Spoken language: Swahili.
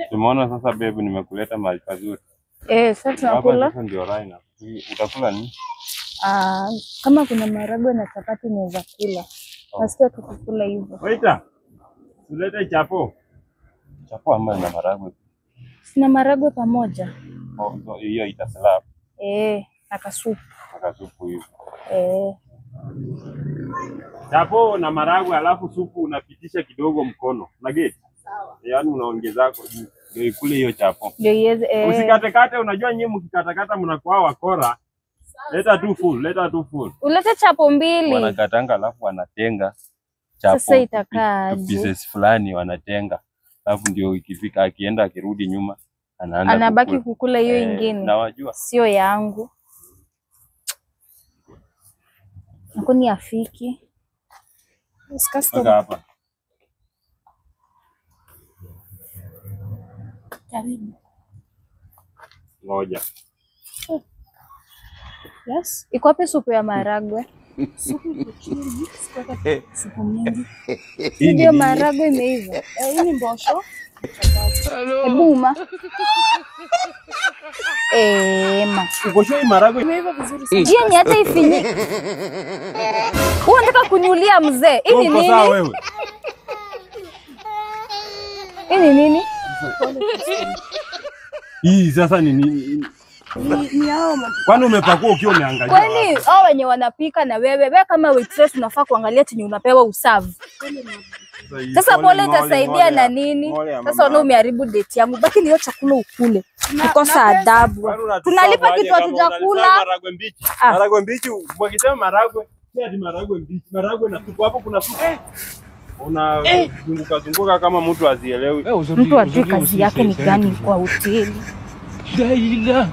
Tumeona sasa babe, nimekuleta mahali pazuri. Eh, sasa tunakula. Sasa ndio raina. Utakula nini? Ah, kama kuna maharagwe na chapati naweza kula. Nasikia tukikula hivyo. Waita. Tulete chapo. Chapo ama na maharagwe? Sina maharagwe pamoja. Oh, so hiyo itaslap. Eh, na kasupu. Na kasupu hiyo. Eh. Chapo na maharagwe alafu supu unapitisha kidogo mkono. Na geti. Sawa. Yaani unaongezako juu. Ndio ikule hiyo chapo. Ndio iweze eh. Usikatekate, unajua nyinyi mkikatakata mnakuwa wakora. Leta tu full, leta tu full. Ulete chapo mbili. Wanakatanga alafu wanatenga chapo. Sasa itakaa pieces fulani wanatenga. Alafu ndio ikifika akienda akirudi nyuma anaanza anabaki kukula hiyo ingine. Na wajua sio yangu. Nakoni afiki. Weka hapa. Karibu. Ngoja. Yes. Iko wapi supu ya maharagwe? Supu iko chini, sikuweka supu mingi. Ndio maharagwe imeiva. Hii ni mbosho. Ebuma. Ema. Uko sure maharagwe imeiva vizuri sana? Jie ni hata ifinyi. Wewe unataka kunyulia mzee. Hii ni nini? Sawa wewe. Hii ni nini? Hii sasa ni nini? Ni hao. Kwani umepakua ukiwa umeangalia? Kwani hao wenye wanapika na wewe, wewe kama waitress unafaa kuangalia chenye unapewa userve. Sasa pole itasaidia na nini? Sasa wewe umeharibu date yangu. Baki ni hiyo chakula ukule. Kukosa adabu. Tunalipa kitu hatujakula. Maharagwe mbichi. Maharagwe mbichi, ukisema maharagwe, si ati maharagwe mbichi. Maharagwe na supu hapo kuna supu. Una zunguka zunguka kama mtu azielewi. Mtu ajui kazi yake ni gani kwa hoteli. Daila.